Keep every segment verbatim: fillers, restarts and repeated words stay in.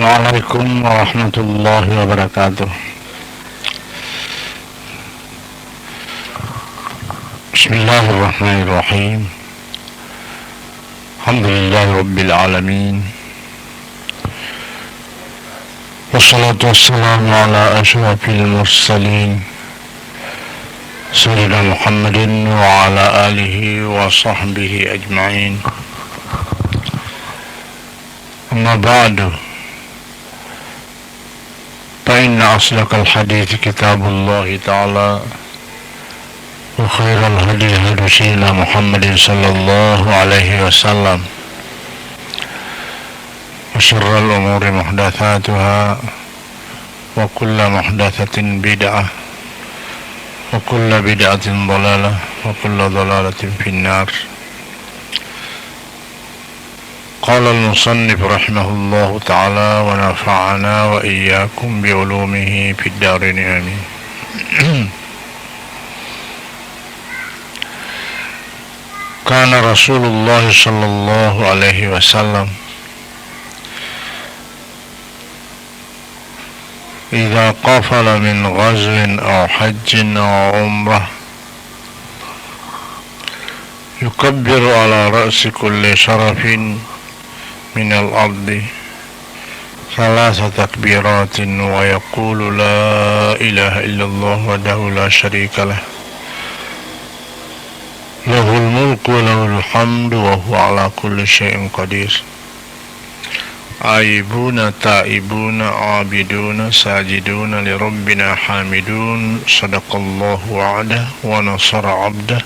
عليكم ورحمة الله وبركاته. بسم الله الرحمن الرحيم. الحمد لله رب العالمين. والصلاة والسلام على أشرف المرسلين سيدنا محمد وعلى آله وصحبه أجمعين. أما بعد، فإن أصدق الحديث كتاب الله تعالى، وخير الهدي هدي سيدنا محمد صلى الله عليه وسلم، وشر الأمور محدثاتها، وكل محدثة بدعة، وكل بدعة ضلالة، وكل ضلالة في النار. قال المصنف رحمه الله تعالى ونفعنا وإياكم بعلومه في الدارين آمين. كان رسول الله صلى الله عليه وسلم إذا قفل من غزو أو حج أو عمرة يكبر على رأس كل شرف من الأرض ثلاث تكبيرات ويقول: لا إله إلا الله وحده لا شريك له، له الملك وله الحمد وهو على كل شيء قدير. آيبون تائبون عابدون ساجدون لربنا حامدون. صدق الله وعده ونصر عبده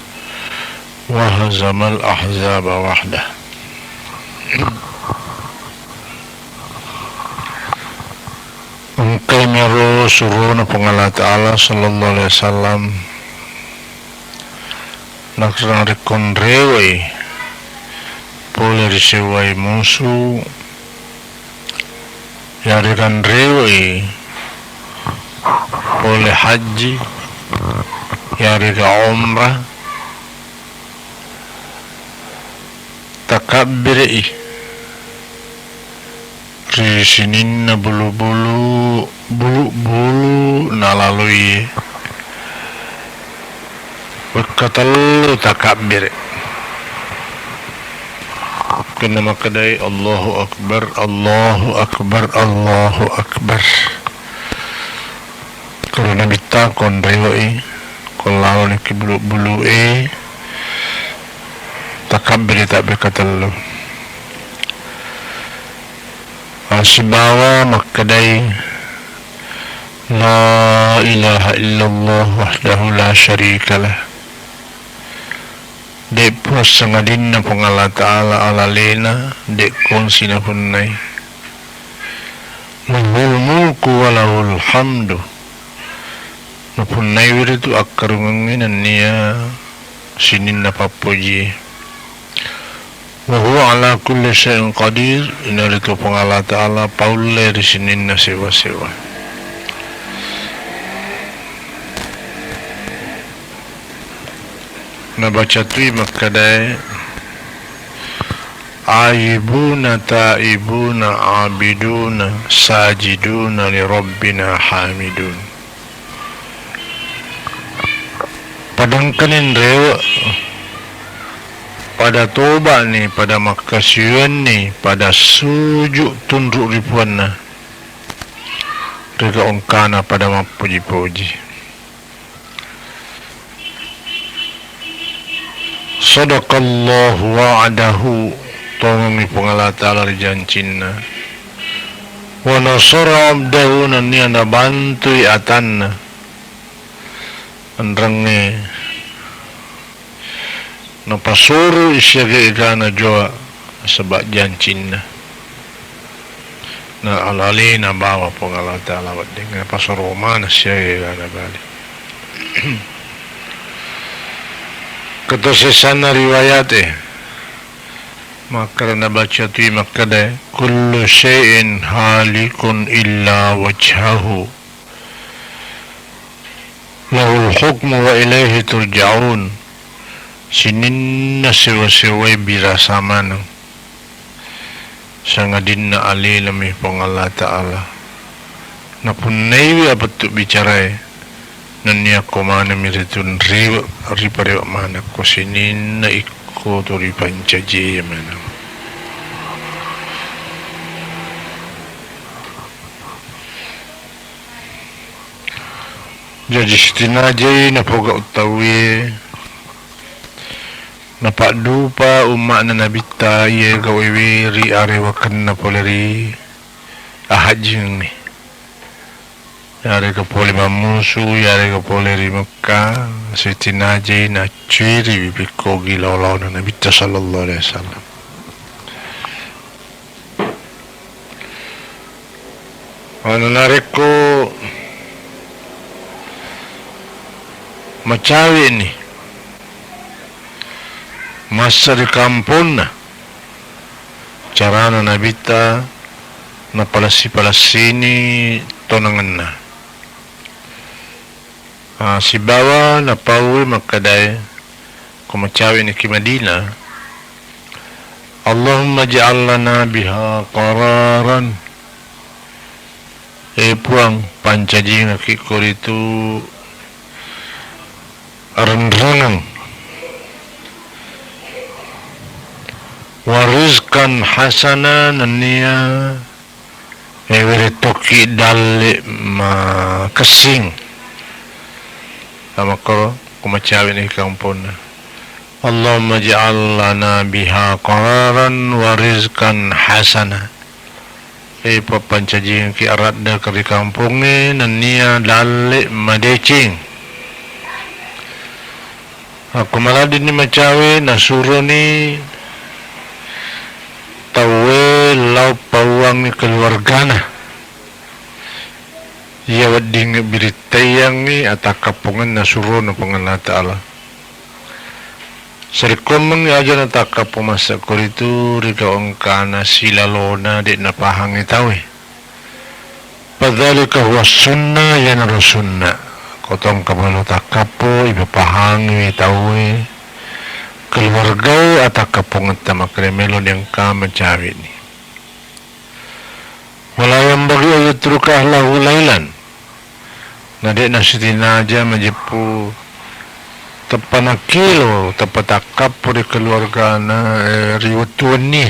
وهزم الأحزاب وحده. Engkaimiro surona Puang Allah Ta'ala sallallahu alaihi wasallam, narekko nrewe'i pole ri sewwae musu, yarega nrewe'i pole hajji, yarega umrah, takabbire'i ri sininna bulu-bulu, bulu-bulu nalaloi wekka tellu takabbire. Kenna makkedai, "Allahu Akbar, Allahu Akbar, Allahu Akbar." Koro Nabitta konrewe'i, ko laloni ki bulu-bulu e, takabbiri tabbekka tellu. Sibawa makkedai, "La ilaha illallah wahdahu la syarika lah." De' puang sangadinna Puang Allah Ta'ala alalena, de' kongsi napunnai. Lahul mulku wa lahul hamdu. Napunnaiwi ritu akkarungengnge nennia sininna pappoji. Wa huwa ala kulli syai'in qadir, inaritu Puang Allah Ta'ala paulle ri sininna sewa-sewa. Nabaca tui makkedae, "Aibuna taibuna abiduna sajiduna li rabbina hamidun." Padangkani nrewe, pada toba'ni, pada makkasiwianni, pada suju tunru ri puanna, rega ongkana pada mappoji-poji. Sadaqallahu wa'dahu, tongengngi Puang Allah Ta'ala ri jancinna. Wa nasara abdahu, nennia nabantui atanna. Enrengnge napasoroi siaga egana joa nasaba jancinna. Na alalena bawa Puang Allah Ta'ala wedding napasoro maneng siaga egana bali. Keto sessanna riwayate, makkeda nabaca tui makkeda, "Kullu syai'in halikun illa wajhahu." Lahul hukmu wa ilaihi turja'un. Sininna sewa-sewae birasa maneng. sangadinna alenami Puang Allah Ta'ala. Napunnaiwi apettu bicarae, nennia ko manengmi ritu nriwe, riparewe maneng ko sininna ikko tu ripancaji maneng. Jaji sitinajai napogau tauwe, napaddupa umma'na Nabitta iye gau'ewe ri arewakenna pole ri ahajjingengnge. Yarega pole mammusu, yarega pole ri Mekka, sitinajai naccuiriwi pikkogi lao-laona Nabitta sallallahu alaihi wasallam. Anu narekko macawe'ni massa ri kamponna, carana Nabitta napalessi-palessini tonangenna. Ah, sibawa napauwi makkedae, ko macawe'ni ki Madinah, "Allahumma ij'al lana biha qararan." E Puang, pancajingaki ko ritu renrengeng. Wa rizqan hasana, nennia, eh, werettokki dalle makessing. Amakkoro, ko macawe'ni kamponna. Allahumma ij'al lana biha qararan wa rizqan hasana. E, pappancajingki aradda ri kampongnge nennia dalle madeceng. Akko maladdenni macawe, nasuroni tauwe lao pauangngi keluargana. Iya wedding birittaiyangngi atakkappongenna surona Puang Allah Ta'ala. Sarekkoammengngi aja natakkappo massa koritu, rigau engkana silalona de' napahangngi tauwe. Fadzalika huwa sunnah, iyanaro sunnah. Ko tongka melo takkappo, ipapahangngi tauwe keluargae atakkappongetta makkeda melo diengka macawe'ni. Wala yanbaghi an yatruka ahlahu lailan. Na de' nasitinaja majeppu teppa nakkilo, teppa takkappo ri keluargana, eh, ri wettu wenni.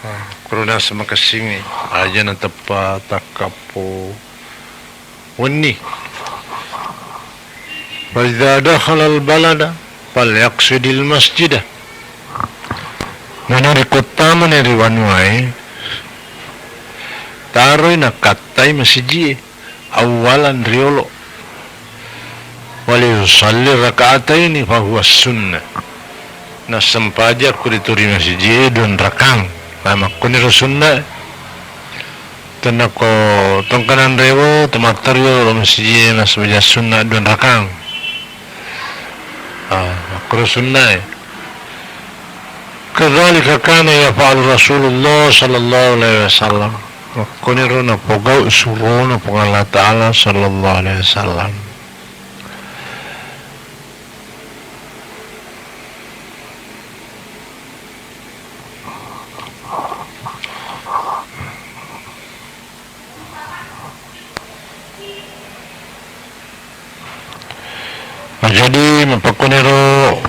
Ah, kuro naseng makessingngi, aja nateppa takkappo wenni. Fa idza dakhalal balada falyaqsidil masjida. Nana ri kottamani ri wanuae, taroi nakattai masiji'e, awwalan riolo. Waliyusalli raka'ataini fahuwa sunnah. Nassempajang koritu ri masiji'e duanrakang. Nah, makkoniro sunnah. Tenna ko tongkanan rewo, tomattari ro masiji'e nassempajang sunnah duanrakang. Ah, makkoro sunnah e. Kadzalika kana yaf'alu Rasulullah sallallahu alaihi wasallam. Makkoniro napogau surona Puang Allah Ta'ala sallallahu alaihi wasallam. Nah, jadi mappakkoniro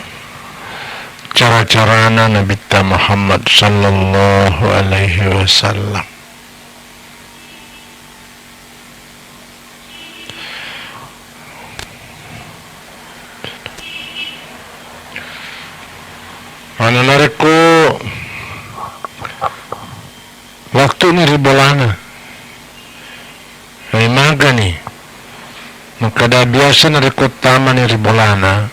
cara-carana Nabitta Muhammad sallallahu alaihi wasallam. Anu narekko wettuni ri bolana, eh, magani makkeda biasa narekko tamani ri bolana,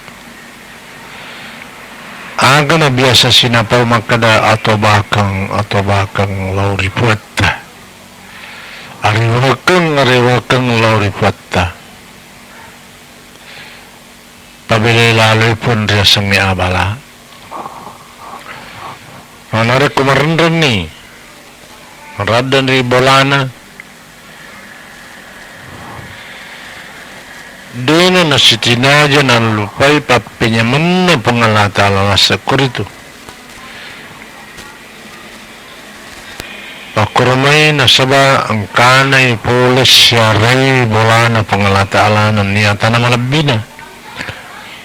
aga na biasa sinapau makkeda, "Atobakeng, atobakeng lao ri Puatta. Arewakeng, arewakeng lao ri Puatta." Pabelai laloi pun riasengnge abala. Nah, narekko marenrenni, raddani ri bolana, de'na nasitinaja nallupai pappenyamenna Puang Allah Ta'ala, nasakko ritu. Makkoromai nasaba engkanai pole siarai bolana Puang Allah Ta'ala nennia tana malebbina.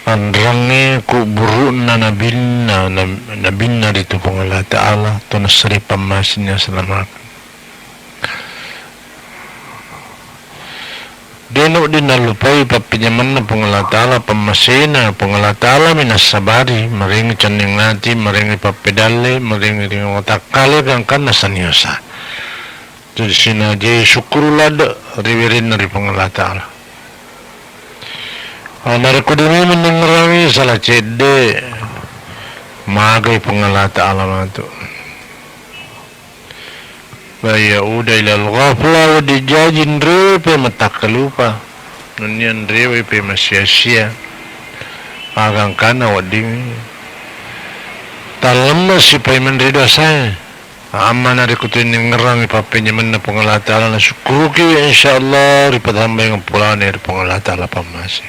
Anrangnge kuburu'na nabinna, nab-, nabinna ritu Puang Allah Ta'ala, to nassari pammasini asalamakeng. De' nawedding nallupai pappenyamenna Puang Allah Ta'ala, pammasena Puang Allah Ta'ala mi nassabari, marengngi conneng ati, marengngi pappedalle, marengngi ri watakkale, gangkanna saniosa. Jadi sinaja sukkuru ladde' ri wirinna ri Puang Allah Ta'ala. Ah, narekko de' memeng nengngerangi sala cedde', magai Puang Allah Ta'ala matu. La ya'uda ilal ghafla, wedding jaji nrewe pe matakkalupa. Nennia nrewe pe masia-sia. Agangkana wedding tallemma sipai menre dosae. Amma narekko tu nengngerangi pappenyamenna Puang Allah Ta'ala, nasukkuruki, insyaallah ripatambai ngampulana ri Puang Allah Ta'ala pammase.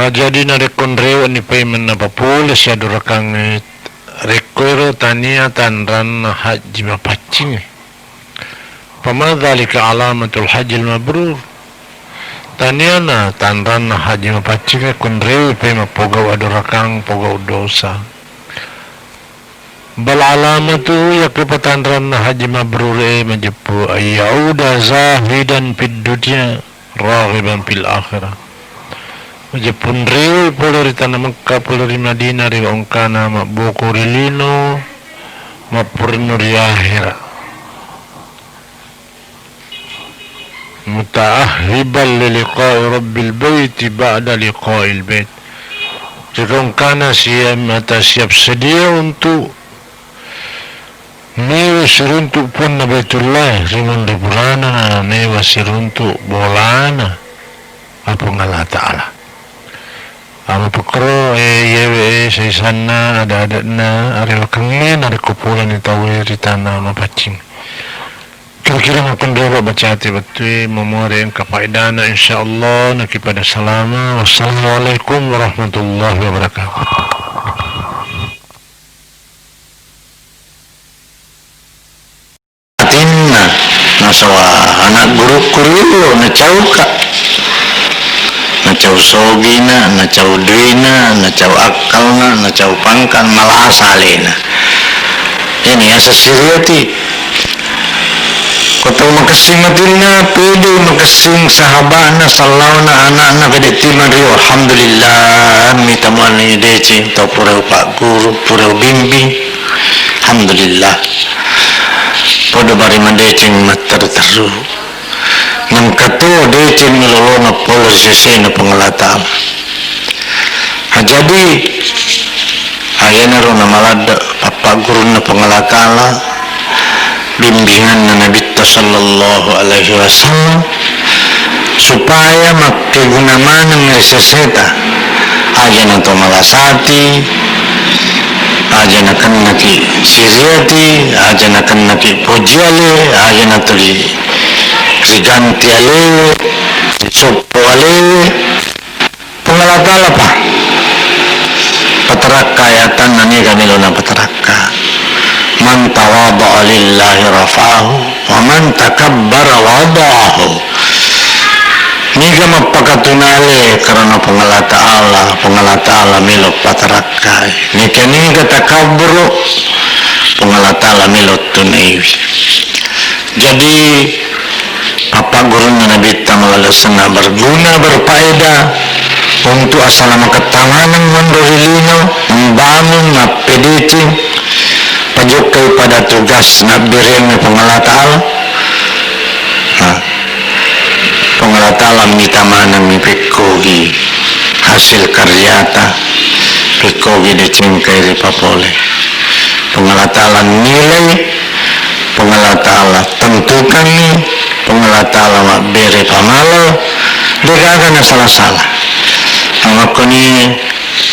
Ah, jadi narekko nrewe'ni paimenna papole siadorakangnge, rekko ero tania tanranna hajji mapaccingnge. Fama dzalika alamatul hajjil mabrur. Taniana tanranna hajji mapaccingnge ko nrewe pai mappogau adorakang, pogau dosa. Bal alamatu, yakko patanranna hajji mabrur e majeppu, ayyauda zahidan fid dunya raghiban fil akhirah. Majeppu nrewe pole ri tana Mekka, pole ri Madinah, ri ongkana mabboko ri lino, mappurinno ri ahera. Muta'ahhiban li liqa'i rabbil baiti ba'da liqa'il bait. Jadi ongkana siap, mata siap sedia untuk mewa siruntuk Puanna Baitullah, ri munri purana mewa siruntuk bolana Puang Allah Ta'ala. Amapakkoro, eh, iyewe, eh, saisanna, ada-adanna, arewakengnge, narekko purani tauwe ri tana mapaccing. Kira-kira makkunrero bacate bettue, mamuare engka faedana, insyaallah, nakipada salama. Wassalamualaikum warahmatullahi wabarakatuh. Atinna, nasaba anak gurukku riolo, nacauka. Nacau sogina, nacau duina, nacau akkalna, nacau pangka, malasa alena. Ini asa siriati. Ko tau makessing atinna, pede makessing sahabana, sallauna, anakna, pede timan rio. Alhamdulillah, mita muani deceng, tau pura upagguru, pura ubimbing. Alhamdulillah. Podo bari madeceng matteru-teru. Nengka to deceng lolona pole ri sesena Puang Allah Ta'ala. Nah, jadi, ayenaro namaladde pappaggurunna Puang Allah Ta'ala, bimbinganna Nabitta sallallahu alaihi wasallam, supaya makkeguna maneng ri seseta, aja nato malasati, aja nakennaki siriati, aja nakennaki pojiale, aja natuli riganti alewe, risoppo alewe. Puang Allah Ta'ala pa patarakka ayatanna, niga melo napatarakka. Man tawadha'a lillahi rafa'ahu, wa man takabbara wada'ahu. Niga mappakatunale karena Puang Allah Ta'ala, Puang Allah Ta'ala melo patarakkai. Niga-niga takabburu, Puang Allah Ta'ala melo tunaiwi. Jadi, pappaggurunna Nabitta malaleng senna berguna, berfaedah untuk asalamaketta maneng monro ri lino, membangun, mappedeceng, pajokkai pada tugas nabbereangnge Puang Allah Ta'ala. Nah, Puang Allah Ta'ala mita manengngi pekkogi hasil karyata, pekkogi decengkai ripapole. Puang Allah Ta'ala nilai, Puang Allah Ta'ala tentukangngi, Puang Allah Ta'ala mabbere pamale, degaga nasala-sala. Amakkoni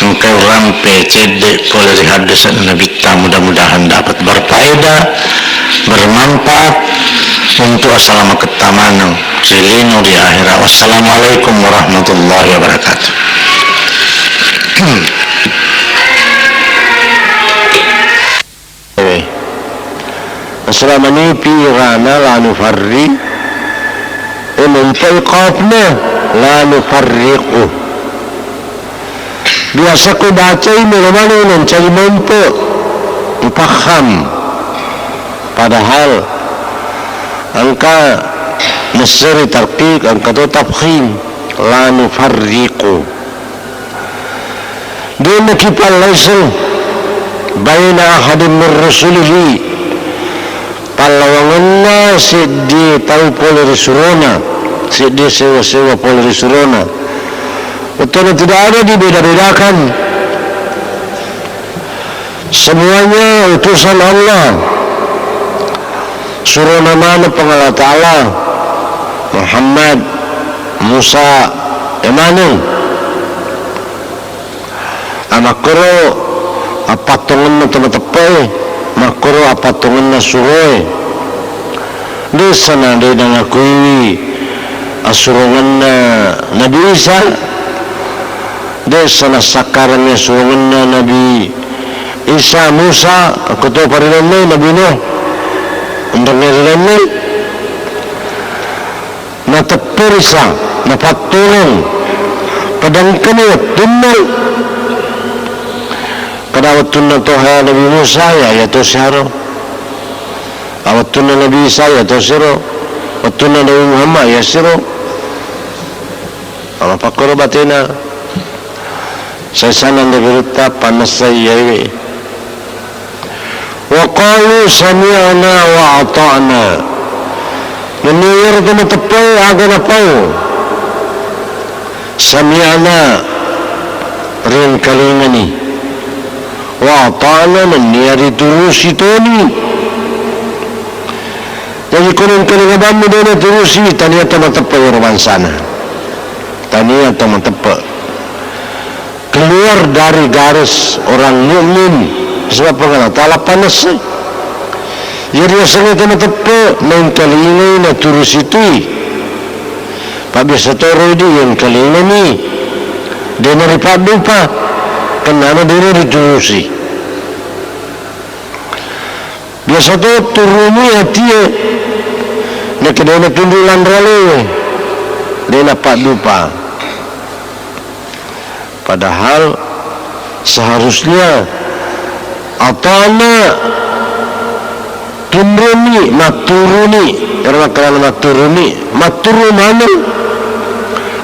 engkai urampe cedde pole ri haddese'na Nabitta, mudah-mudahan dapat berfaedah, bermanfaat untuk asalamaketta maneng ri lino ri akhirat. Wassalamualaikum warahmatullahi wabarakatuh. Asalama ni pirana la nufarri, eh, mempai qafna, la nufarriqu. Biasa ko bacai melo maneng nancari mompo, ipaham. Padahal engka nesseri tarqiq, engka to tafkhim, la nufarriqu. De nakipallaiseng baina ahadin min rusulihi, pallawangenna seddie tau pole ri surona, seddie sewa-sewa pole ri surona. Bettuanna tidak ada dibeda-bedakan. Semuanya utusan Allah. Surona maneng Puang Allah Ta'ala, Muhammad, Musa, e maneng. A, makkoro appattongenna to mateppe'e, makkoro appattongenna suroe. Dessa na de nangakui assurongenna Nabi Isa, dessa nassakkarengngi assurongenna Nabi Isa, Musa, akko topa ri lainna Nabi Nuh, enrengnge ri lainna. Natepperisa, napattongeng, pada engkani wettunna. Pada wettunna toha Nabi Musa, ya, ya to siharo. A wettunna Nabi Isa, ya to siro. Wettunna Nabi Muhammad, ya siro. Ala pakkoro batena. Saisana nde berita panessai yaewe. Wa qalu sami'na wa ata'na. Nennia iyaro to mateppe'e aga napau. Sami'na, riengkalingani. Wa ata'na, nennia riturusi toni. Jaji ko nengkalinga bammu de naturusi, tania to mateppe'e iyaro bangsana. Tania to mateppe'e. Keluar dari garis orang mukmin, sebab Puang Allah Ta'ala panessai. Jadi asengnge to mateppe'e, naengkalingai naturusi toi. Pabbiasa toro idi engkalingani, de naripaddupa, kennana de nariturusi. Biasa to turuni atie, nakke de natunru lanro alewe, de napaddupa. Padahal seharusnya ata'na, tunruni, matturuni, ero makkedana matturuni, matturu maneng,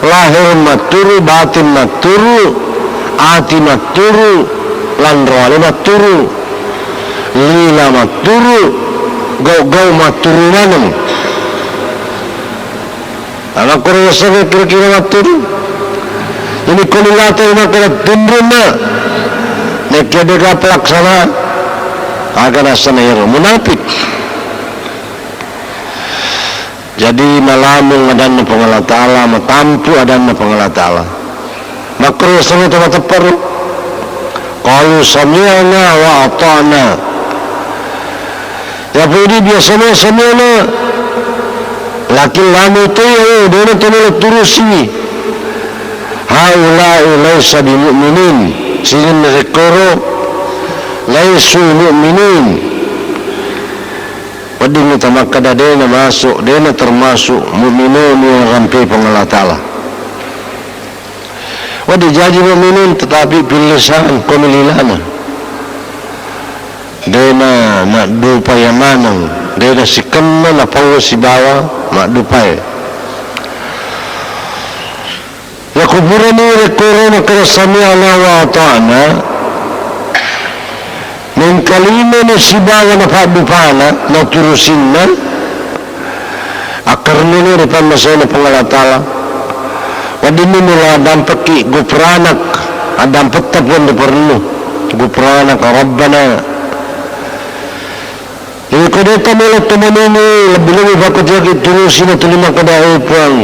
lahir matturu, batin matturu, ati matturu, lanro ale matturu. Lila matturu, gau-gau matturu maneng. Ala koro yasengnge kira-kira matturu. Jadi ko lilata makkeda tunrunna, nekia dega pelaksanaan, aga nasana ero munafik. Jadi malamung adanna Puang Allah Ta'ala, matampu adanna Puang Allah Ta'ala. Makkoro yasengnge to mateppe'e ro. Qalu sami'na wa ata'na. Ya pudi biasana sami'na. Lakin lamu to ya, eh, dena to melo turusi. Haula'i laisa bimu'minin. Sininna rekkoro laisu mu'minin. Weddingngi tamakkeda dena masuk, dena termasuk mu'minun yang rampe Puang Allah Ta'ala. Wedding jaji mu'minun, tetapi fil lisan, ko ri lilana. Dena naddupai maneng, dena sikenna napau sibawa maddupai. Yakko purani rekko ro makkeda sami'na wa ata'na, mengkalimani sibawa napaddupana, naturusinna, akkarennuni ri pammasena Puang Allah Ta'ala. Weddinni mula addampekki gufranak, addampetta Puang riparennu, gufranak Rabbana. Jadi ko de tamelo to manengngi, lebbi-lebbi pakkuteaki turusi natuli makkeda, "Eh, Puang,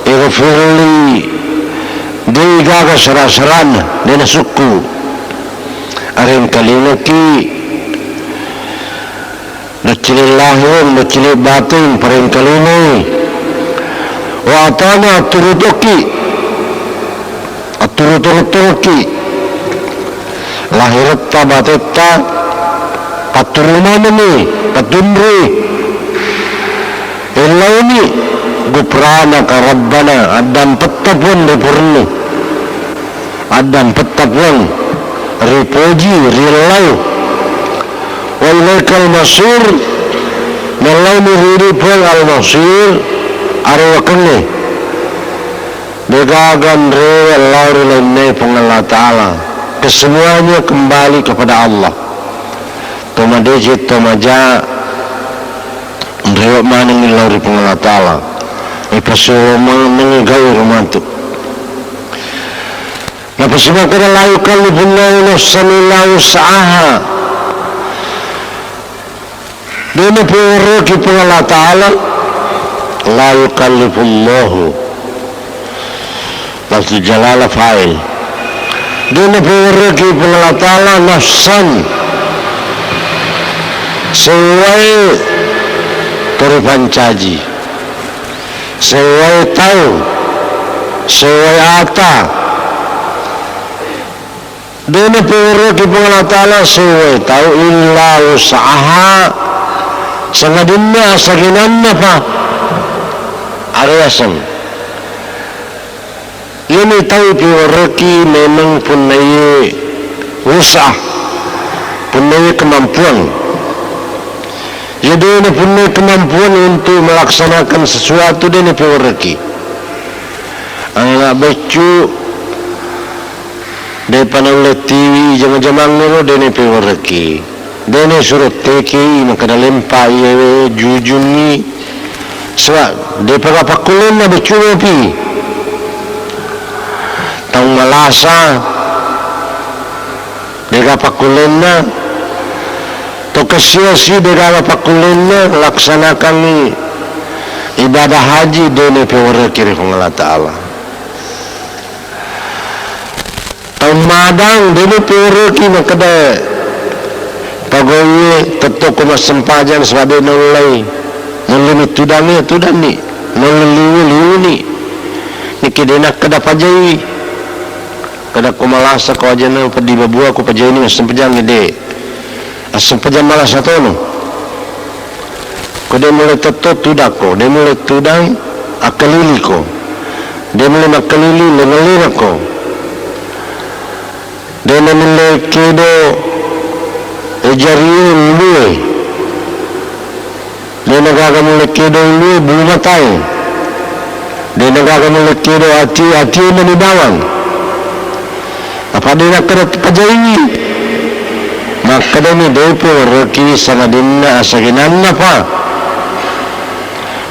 ighfirli," de gaga sera-serana, de nasukku. Arengkalingaki Doccili lahireng, doccili bateng, parengkalingai. Wa atana, atturu tokki, atturu tongeng-tongekki. Lahiretta, batetta, patturu manenni, patunrui. Ellauni, gufranaka Rabbana, addampetta Puang ri purennu. Addampetta Puang, ripoji, riellau. Wa ilaikal masir, naellauni ri idi Puang al-masir, arewakengnge. Degaga nrewe lao ri lainnae Puang Allah Ta'ala. Kesemuanya kembali kepada Allah. To madeceng, to maja, nrewe manengngi lao ri Puang Allah Ta'ala. Ipasuro manengngi gau ro matu. Napasimakkeda, "La yukallifullahu nafsan illa wus'aha." De' napewereki Puang Allah Ta'ala, la yukallifullahu. Lafzu jalala fa'il. De' napewereki Puang Allah Ta'ala nafsan. Sewwae toripancaji. Sewwae tau, sewwae ata. De' napewereki Puang Allah Ta'ala sewwae tau illa wus'aha, sangadinna asagenanna pa. Ada yaseng. Iyani tau ipewereki memang punnaiye wus'ah, punnaiye kemampuan. Iya de' napunnai kemampuan untuk melaksanakan sesuatu, de' napewereki. Ana' beccu, de'pa naulle tiwi jama-jamangngero, de' napewereki. De' nasuro tekei, makkeda lempai ewe, jujungngi. Saba' de'pa ga pakkullenna beccu mopi. Tau malasa, de'ga pakkullenna, to kasiasi de'gaga pakkullenna, laksanakangngi ibadah haji, de' napewereki ri Puang Allah Ta'ala. Tau madang, de' napewereki makkeda pagauwe tettokko massempajang saba' de' naullei. Naullemi tudangnge, tudanni. Naulle liwu, liwuni. Niki de' nakkeda pajaiwi. Kada ko malasa ko ajana peddi babua ko pajaini massempajang de'. Assempajang malasa tono. Ko de' mulle tetto tudakko, de' mulle tudang akkaliliko. De' mulle makkalili lenga-lengakko. De' namulle kedo jarie ulue. De' nagaga mulle kedo ulue bulu matae. De' nagaga mulle kedo ati, atie mani bawang. Apa de' nakkeda pajaiwi. Makkedani de' pewereki sangadinna asagenanna pa.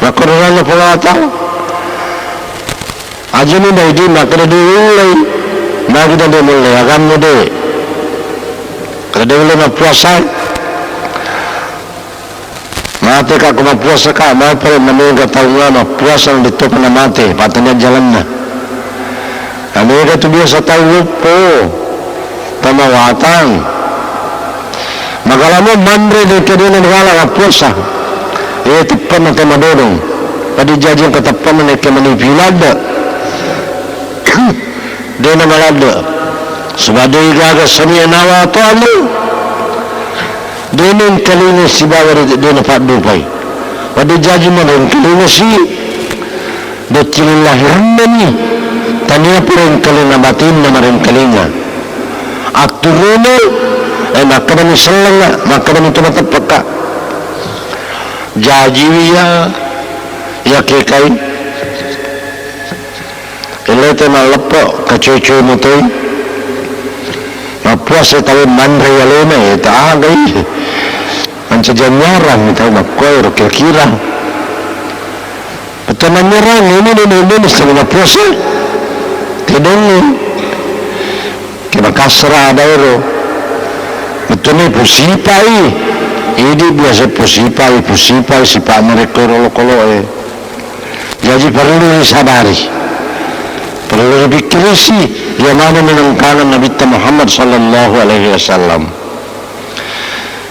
Makkedani Puang Allah Ta'ala. Ajani dai di makkeda de' ullei. Magi de' mulle agammu de'. Kada de' ulle mappuasa. Mate ka ko mappuasa ka, mapare na mega taunga mappuasa na dittopa na mate, pattania jalanna. Na mega tu biasa tau loppo, tamawatang. Magalamo manre de' kedena gala mappuasa. Eh, teppanna tema dodong. Pada jaji engka teppanna nekke mani piladde. De' namaladde. Saba' de' gaga sami'na wa ata'na. De' nengkalinga sibawa de', de' napaddupai. Pada jaji marengkalinga si. Doccili lahirennani. Tania parengkalinga batinna marengkalinga. Atturuna, eh, makkedani sellenga, makkedani tu mateppekka. Jajiwi ya, ya kekai. Elete malleppo, kacoe-coe mutoi. Mappuasa tawe manre alena, eh, ta agai. Mancaji anyarang tau makkuero kira-kira. Bettuanna anyarang ini de' de' mesti mappuasa. Tedongngi. Ke Makassar ada ero. Bettuanna pusipai. Idi biasa pusipai, pusipai sipa' marekko ero olokolo'e. Jaji perlu risadari, perlu ripikkirisi, iya manenni nengkana Nabitta Muhammad sallallahu alaihi wasallam.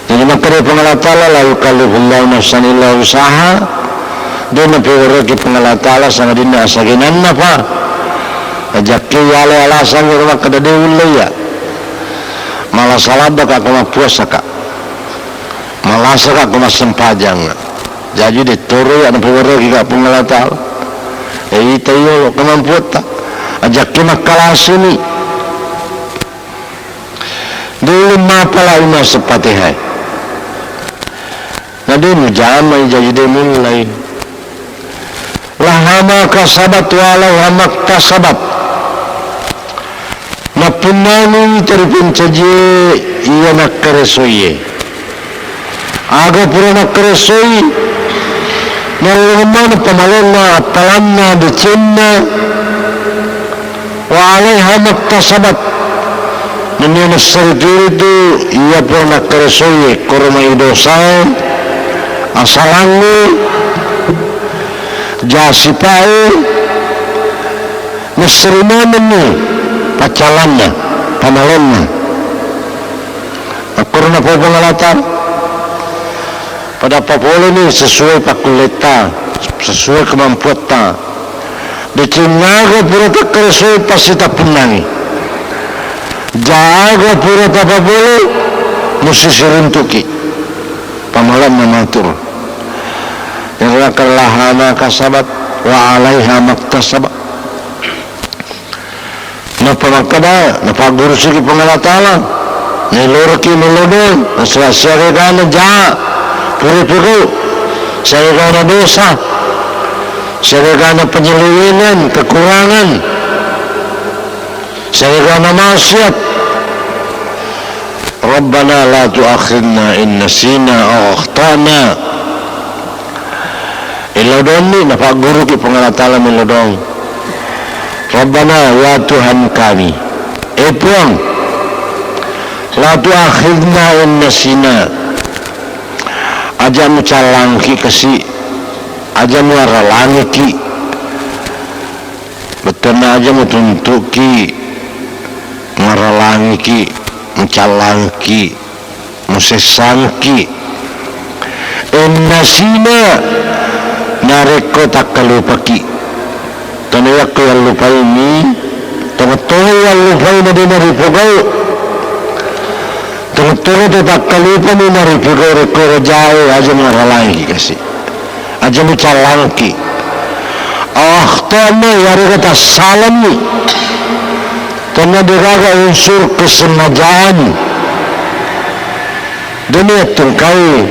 Jadi Makkeda Puang Allah Ta'ala, "La yukallifullahu nafsan illa wus'aha." De' napewereki Puang Allah Ta'ala sangadinna asagenanna pa. Ajakke yale alasan ro makkeda de' ulle iya. Malasa laddaka ko mappuasaka. Malasaka ko massempajang. Jaji de' toro iya napewereki ka Puang Allah Ta'ala. E, ita yolo kemampuatta. Ajakke makkalasini. Dulu mapalai massepatihai. Na de' mujamai jaji de' mullai. Laha ma kasabat wa alaiha maktasabat. Nappunnani taripancajie iya nakkaresoie. Aga pura nakkaresoi, nalolongeng maneng pamalonna, appalanna, decenna, wa alaiha maktasabat. Nennia nassaritu-ritu iya pura nakkaresoi, koro mai dosae, asalangnge, jasipae, nassari manenni paccalanna, pamalonna. Makkorona Puang Allah Ta'ala. Pada papoleni sesuai pakkulletta, sesuai kemampuatta. Decennaga pura takkaresoi pasti tappunnangi. Jaga pura tapapole, musti siruntuki. Pamalanna matur. Iyaro laha ma kasabat wa alaiha maktasabat. Nappa makkeda, napaggurusuki Puang Allah Ta'ala, naeloreki melodong, nasala siagagana ja, pura pegau, siagagana dosa, siagagana penyelewengan, kekurangan, siagagana maksiat. Rabbana la tu'akhidna in nasina aw akhtana. Melodonni, napagguruki Puang Allah Ta'ala melodong. Rabbana, ya Tuhan kami, e Puang, la tu'akhidna in nasina, aja mucallangki kasi, aja muaralangiki, bettuanna aja mutuntuki, muaralangiki, mucallangki. Musessangki. In nasina, narekko takkalupaki. Tona yakko yallupaini, tongeng-tongeng yallupai na de naripogau. Tongeng-tongeng to takkalupani naripogau rekko rajae aja muaralangiki kasi. Aja mucallangki. Akhtana, iyarega tassalani. Tenna degaga unsur kesengajaan. Demi ettungkai